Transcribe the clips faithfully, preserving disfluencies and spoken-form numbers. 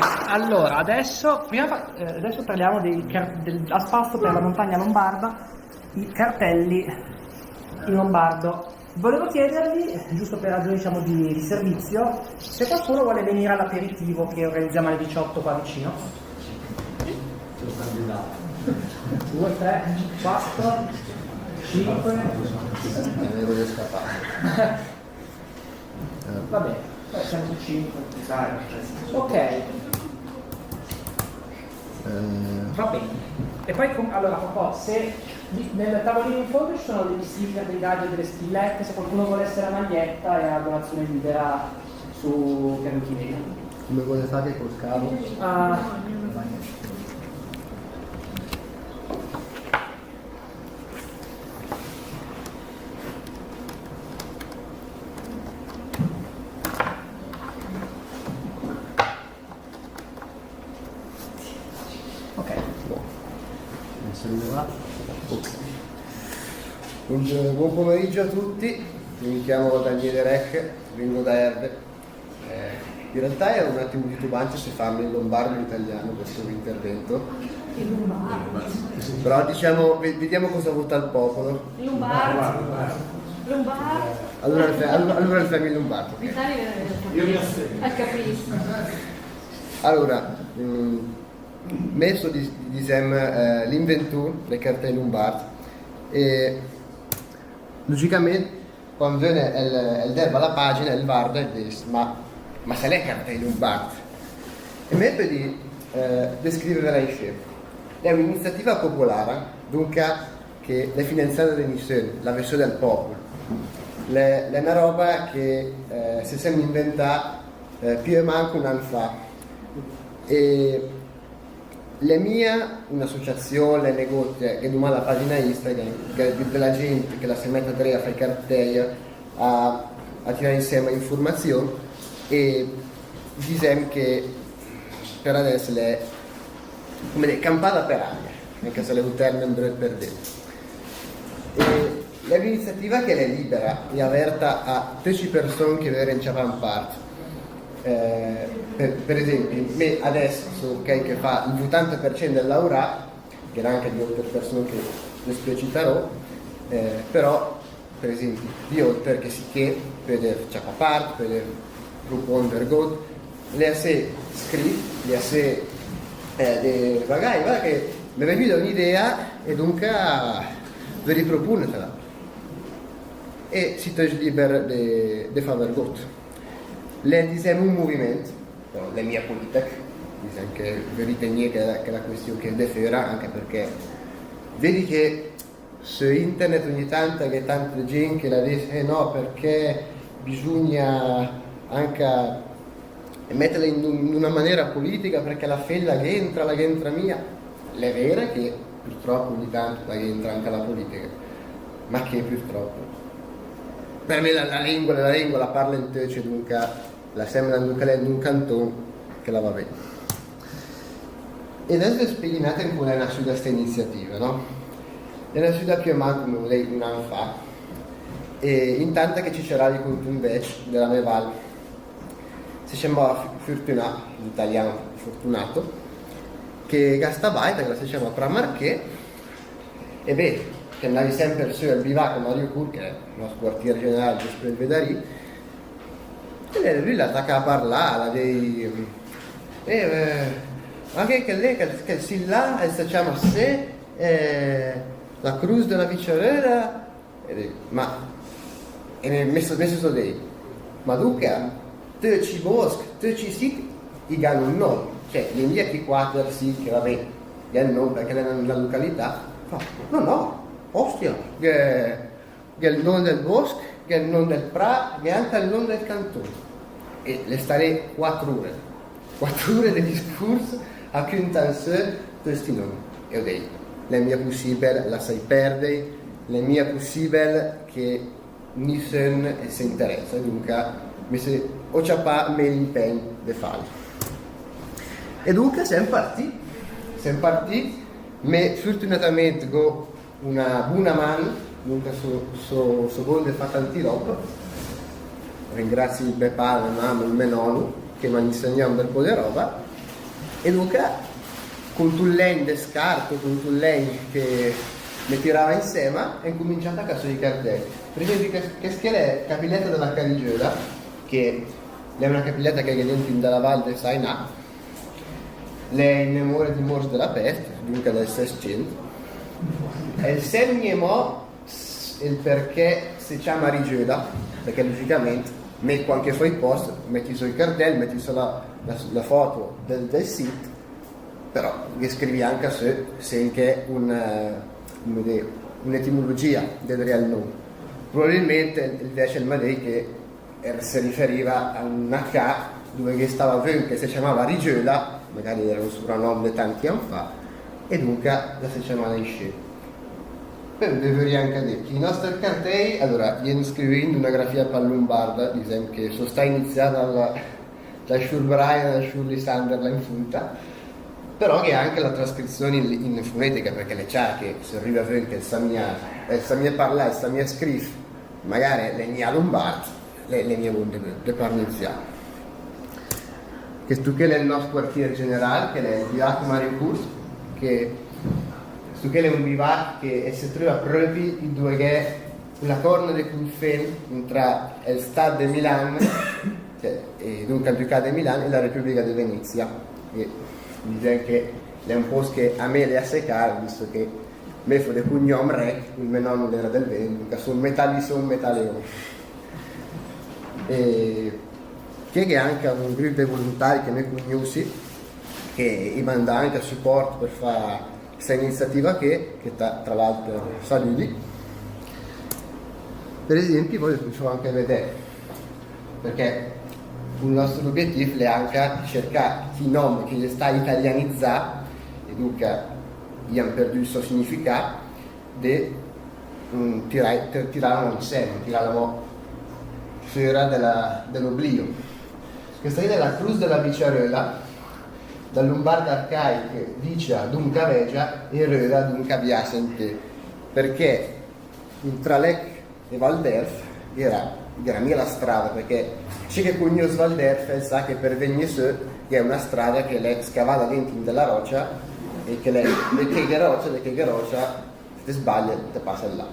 Allora, adesso, prima fa-, eh, adesso parliamo dei car-, del, a spasso per la montagna lombarda, i cartelli in lombardo. Volevo chiedervi, giusto per ragioni, diciamo, di, di servizio, se qualcuno vuole venire all'aperitivo che organizziamo alle diciotto qua vicino. Due, tre, quattro, cinque. Eh, voglio scappare. Va bene, poi siamo su cinque. Dai. Ok. Eh. Va bene. E poi, com-, allora, Papà, se lì, nel tavolino in fondo ci sono degli sticker, dei dadi e delle spillette, se qualcuno vuole essere a maglietta è a donazione libera su Wikimedia. Come vuole fare col scavo? Ah. Ok. Buon. Adesso riva. Ok. Buongiorno, buon pomeriggio a tutti. Mi chiamo Daniele Rech, vengo da Erbe. Eh, in realtà ero un attimo titubante se farlo in lombardo o in italiano questo intervento. In lombardo. Però diciamo, ve-, vediamo cosa vota il popolo. Lombardo. Lombardo. Allora, allora, allora il fammi in lombardo. Vitali, io mi astengo. Capisco. Allora, mm, mé só, dis-, disem, eh, l'inventùr de cartèi lombard. E logicament, quand vün el, el derva la pagina, el varda e dis: "Ma, ma se l'è cartèi lombard?" E mé pödi, eh, descriverla inscì. L'è un'iniziativa popolara, donca che l'è finanziada de nisün, la vè sö del popol. L'è, l'è na roba che, eh, se sem inventà, eh, piö o manco un an fa. E l'è mia un'associazion, l'è negót, gh'è dumà la pagina Instagram, gh'è de la gent che la se met adré a fà i cartèi, a, a tirà insèma informazion, e disem che per adès l'è, come dì, campada per aria, anca se l'è un termin bröt per dì. E l'è un'iniziativa che l'è libera e averta a töcc i person che vören ciapà part. Eh, per, per esempi, mé adès só chèl che fa l'otanta per cent del laurà, gh'è anca di óter person che despuè citaró, eh, però per esempi, vialter che sì che pödet ciapà part, pödet prupóner vergót, l'è assé scrit, l'è assé, eh, de, magari, varda che m'è vegnüda un'idea e donca vöri prupónertela. E sì töcc liber de, de fà vergót. L'è, disem, un moviment, però l'è mia polìtech, disem che vöri tegnì chèla, chèla question ché de föra, anca perché vedi che sö internet ogni tant gh'è tanta gent che la dis: "Eh no, perché bisogna anca metela in un, in una manera politica, perché la fé la gh'entra, la gh'entra mia." L'è vera che purtròp ogni tant la gh'entra anca la politica, ma che purtròp. Per mé la, la lengua, la lengua la parlen töcc, donca la sèmena, donca l'è in un canton che la va bé. E adès ve spieghi un atim come l'è nassüda sta iniziativa, no? L'è nassüda piö o manco, come ho dì, un an fa. E intant che ciceravi con un vecc de la me val, se ciamava Fu-, Furtunà, in italian Fortunato, che gh'à sta baita che la se ciama Prammarché, e bé, che andavi semper sö al bivac Mario Cur, che l'è el nòst quartier general de Spelvedarì, e lü l'à tacà a parlà, l'à dì: "Eh, eh, ma che, che lé, che, che sì là, e se ciama sé, eh, la crus de la Viceröra?" E dì: "Ma", e me, me so-, me so-, so dì: "Ma duca, töcc i bòsch, töcc i sicch, i gh'han un nòm, cioè, i è mia chi quater sicch, va bé, i gh'han un nòm perché l'è una, una località." Fa: "No, no, ostia, gh'è, gh'è el nòm del bòsch, gh'è el nòm del prà, gh'è anca el nòm del cantun." E l'è stà lé quater ure. Quater ure de discurs a cüntà sö töcc sti nòm. E ho dì: "L'è mia pussìbel lassài pèrdei, l'è mia pussìbel che nisün se interessa." E donca me se-, ho ciapà me l'impègn de fàl. E donca sem partì, sem partì, me furtunatament gh'ho una buna man, donca so, so, so bun de fà tanti ròb. Ringrazi me pare, me mama, me nòno, che m'han insegnà un bel pò de ròba. E duca, cunt ol lègn de scart, cunt ol lègn che me tirava insèma, gh'è incuminciàt a cassà i cartèi. Per esempi, che, che, chèsta l'è Capilèta de la Carigiöla, che l'è una capilèta che gh'è dent in de la val de Sainà, l'è in memòria di mórcc de la pèst, duca del Sèscènt. E ol sègn mé, ol perchè se ciama Rigiöla, perchè logicament, mé quand che fó i pòst, mèti sö i cartèi, mèti sö la, la, la fòto del, del sìt, però ghe scrivi anca sö, se gh'è un, eh, come dì, un'etimologia del rial nòm. Probabilment ol, ol vècc el m'à dii che er-, se riferiva a una ca dove che stava vön che se ciamava Rigiöla, magari era un supranòm de tanti ann fa, e duca la se ciamava inscì. Pö ve vöri anca dì che i nòster cartèi, alura, i è scrivü in una grafia pal-lombarda, disèm che só stacc inizià dal, dal sciur Brian al sciur Lisander là in fónta, però gh'è anca la trascrizion in, in fonetica, perchè l'è ciar che se riva vön che el sa mia, el sa mia parlà, el sa mia scriv, magare l'è mia lombard, l'è, l'è mia bon de, de par inizià. Chèsto ché l'è ol nòst quartier general, che l'è ol Bivac Maricourt, che chèsto ché l'è un bivac che se tröva pròpi dove gh'è la corna de confèn intra ol Stat de Milan, cioè, e duca ol Ducà de Milan e la Repubblica de Venezia. E disèm che l'è un pòst che a mé l'è assai car, visto che mé fó de cognòm Re, ol mé nòno l'era del Veneto, duca só metà visón, metà león. E ché gh'è anca un grup de volontari che mé cognòssi, che i manda anca supòrt per fà sta iniziativa ché, che tra, tra l'alter salüdi. Per esempi, vöi, ve fó anca vedè, perchè ol nòster obietìf l'è anca cercà chi nòm che i è stacc italianizà, e duca i àn perdü ol sò significàt, de, mm, tirà, tir-, tiràla insèma, tiràla mò föra de la, de l'oblìo. Chèsta ché l'è la crus de la Biciaröla, dal lombard arcaic bicia, duca vègia, e röla, duca biassa in pé. Perchè intra Lèch e Val d'Erf gh'era, gh'era mia la strada, perchè chi che cognòs Val d'Erf el sa che per vègn sö gh'è una strada che l'è scavada dent in de la ròcia, e che l'è, de che gh'è ròcia, de che gh'è ròcia, se te sbaglie, te passe là.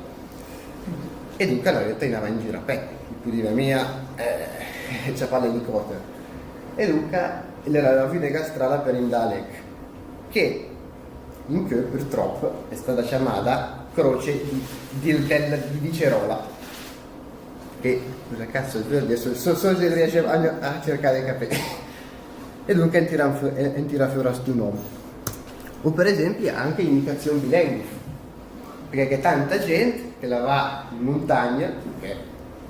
E duca na ólta i 'ndava in gir a pè, i pödiva mia, eh, ciapà l'elicòter. E duca l'era la ünega strada per indà a Lèch, che incö, purtròp, l'è stada ciamada Croce di, di, del, di Vicerola. Che cosa cazzo vör dì? Só, só, só, riesce a, a cercà de capì. E duca en tira fö-, en tira föra sto nòm. O per esempi anca indicazion bilengua. Perchè gh'è tanta gent che la va in montagna, perchè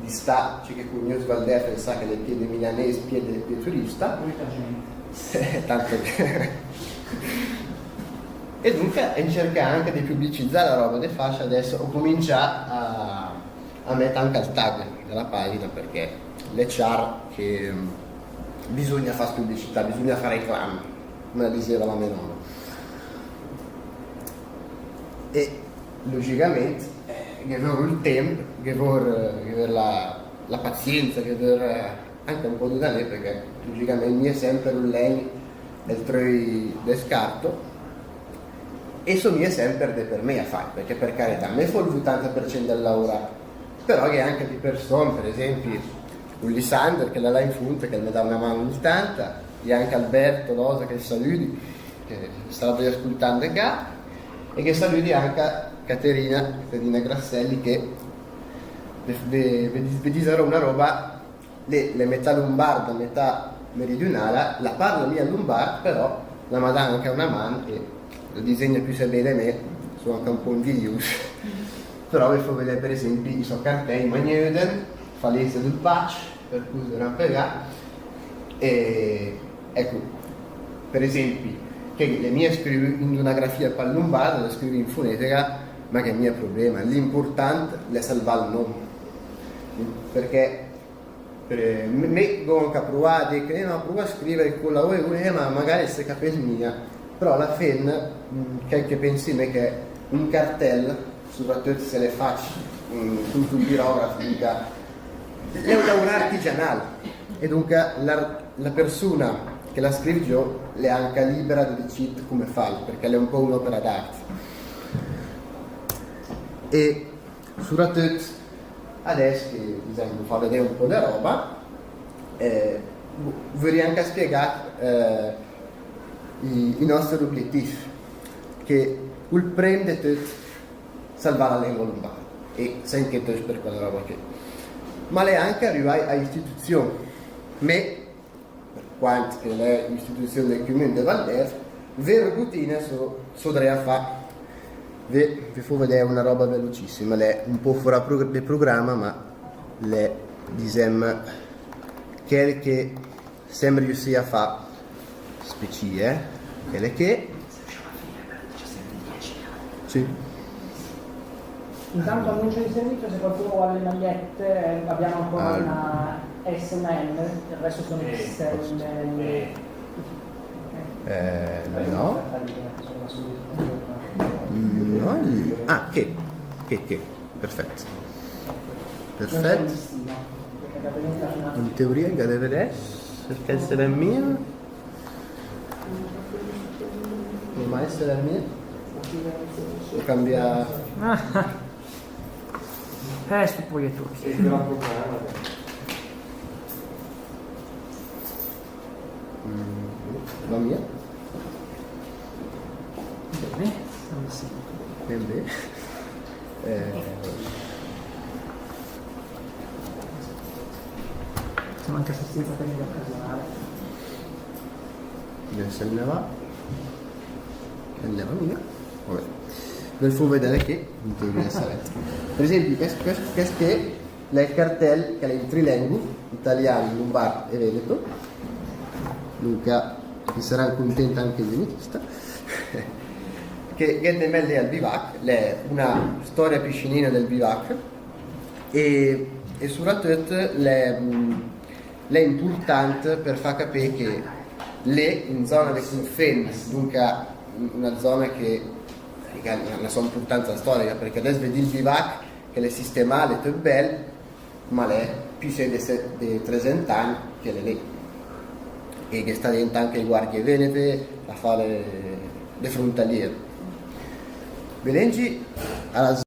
d'istà, chi che cognòs Val d'Erf el sa che l'è pié de milanés, pié de, pié de turista. Tanta gent. Tanta gent. E duca en cerca anca de pubblicizzà la roba de fascia, adèss o comincia a, a mèt anca el tag de la pagina, perchè l'è ciar che, mm, bisogna fà pubblicizzà, bisogna fà reclam, come la diseva la me nona. E logicament, eh, ghe vör el temp, ghe vör, ghe vör la, la pazienza, ghe vör, eh, anca un pó de danè, perchè logicament mia semper ol legn el tröi de scarto, e só mia semper de per me a fà, perchè per carità, me fó el otanta per cent del laurà, però gh'è anca di person, per esempi, ol Lisander, che l'è là in fónta, che el me dà una man ogni tanta, e anca Alberto Losa, che salüdi, che sarà ascoltando de ca, e che salüdi anca Caterina, Caterina Grasselli, che ve, ve, ve dis-, ve disaró una roba, lé, l'è metà lombarda, metà meridionala, la parla mia el lombard, però la ma dà anca una man e la disegna püssé bé de me, só anca un pó invidius. Però ve fó vedè, per esempi, i sò cartèi, ma gnì öden, fa lèse del bac, per cui era pegà. E, ecco, per esempi, che l'è mia scrivü in una grafia pal lombard, la scrivi in fonetica, ma gh'è mia problema. L'important l'è salvà el nòm. Perchè Eh, me, me gh'ó anca provà a dì che, eh, ma pröa a scriver co la o e u, eh, ma magare se capéss mia. Però a la fin, mm, chèl che pensi me che un cartèl, sopratöt se l'è facc, mm, cont un pirograf, donca, l'è un laurà artigianal. E donca la, la persuna che la scrìv giò, l'è anca libera de decid come fal, perché l'è un pò un'opera d'art. E suratöt adès che, disem, fa vedè un pò de roba, eh, v-, vöri anca spiegà, eh, i, i nòster obietìf, che ul prim de töt salvà la lengua lumbarda, e sèm cöntèncc per quela roba ché. Ma l'è anca rivà a istituzion. Mé, per quant che l'è istituzion del Cumün de Valdèr, vèr rutina sö, sö dré a fà. Ve, ve fó vedè una roba velocissima, l'è un pò fora prog-, de programa, ma l'è, disem, chèl che sèm riüsì a fà, specie, eh? Chèl ché. Sì. Intanto annuncio di servizio, se qualcuno vuole le magliette, eh, abbiamo ancora una S M L, adesso sono X L. Eh, no. Mm, no, ah, ché, ché, ché. Perfèt. Perfèt. In teoria, gh'à de vedè, perché se l'è mia. Ormai se l'è mia. Cambia. Eh, sto poi è tutto. Mm, va mia? Bene, siamo sì. Ben, ben. Eh, Siamo anche abbastanza per occasionale. Adesso ne va. E ne va mia. Vabbè. Ve fó vedè ché, in teoria sarà. Per esempio, quest, quest, quest ché l'è el cartèl che l'è in tri lengui, italian, lumbard e veneto. Dunca, i sarà cuntent anca i de chista. Che gh'è de mèt al bivac, l'è una storia piscinina del bivac, e, e suratöt l'è, mm, l'è impurtant per fà capì che l'è in zona de cunfèn, dunca una zona che, che gh'à una, una sò impurtanza storica, perché adès vedì el bivac che l'è sistemà, l'è töt bèl, ma l'è püssé de se-, de tresent agn che l'è lé. E gh'è stà dent anca i guardie venete a fà de, de fruntalier. Belengi a la